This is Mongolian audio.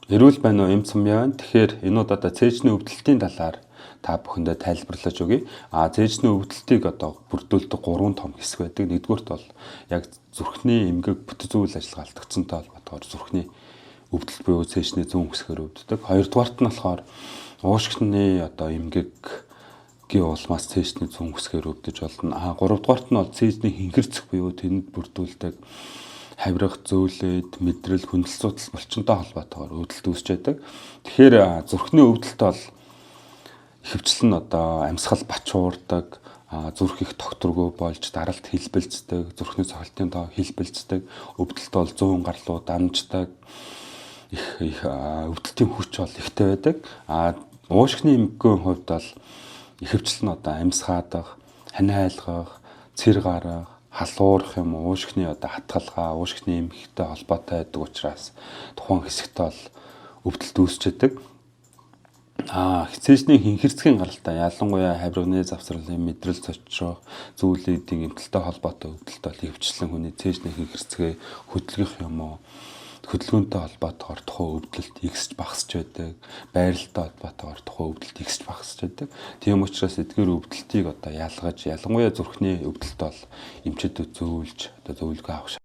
Эрүүл байна уу, эм цумья байна. Тэгэхээр энэ удаа цээжний өвдөлтийн талаар та бүхэндээ тайлбарлаж өгье. Цээжний өвдөлтийг одоо бүрдүүлдэг гурван том хэсэг байдаг. Нэгдүгээрт бол яг зүрхний эмгэг бүтэц үйл ажиллагаа алдагдсантай холбоотойгоор зүрхний өвдөлт буюу цээжний зүүн хэсгээр өвддөг. Хоёрдугаарт нь болохоор уушгины одоо эмгэггийн улмаас цээжний зүүн хэсгээр өвдөж болно. Гуравдугаарт нь бол цээжний хинхэрцэх буюу тэнд бүрдүүлдэг хавирга, зөөлөөд, мэдрэл, хүндэл зуудал булчинтай холбоотойгоор өвдөлт үүсч байдаг. Тэгэхээр зүрхний өвдөлт бол ихэвчлэн одоо амьсгал бачуурдаг, зүрх их тогтворгүй болж даралт хэлбэлздэг, зүрхний цохилтын тоо хэлбэлздэг, өвдөлт бол зүүн гарлуу дамждаг, их их өвдөлтийн хүч бол ихтэй байдаг. Уушгины эмгэгийн хувьд бол ихэвчлэн одоо амьсгаадах, ханиа айлгах, цэр гарах, халуурах юм уушгины одоо хатгалгаа, уушгины эмгэгтэй холбоотой байдаг учраас тухайн хэсэгт бол өвдөлт үүсч байдаг. Цээжний хинхэрцгийн гаралтай, ялангуяа хавирганы завсралын мэдрэл цочрох, зүйлүүдийн эмтэлтэй холбоотой өвдөлт бол ихэвчлэн хүний цээжний хинхэрцгээ хөдөлгөх юм уу, хөдөлгөөнтэй холбоотойгоор тухайн өвдөлт ихсэж багасч байдаг, байралтай холбоотойгоор тухайн өвдөлт ихсэж багасч байдаг. Тийм учраас эдгээр өвдөлтийг одоо ялгаж, ялангуяа зүрхний өвдөлт бол эмчидэд зөөлж одоо зөвлөгөө авах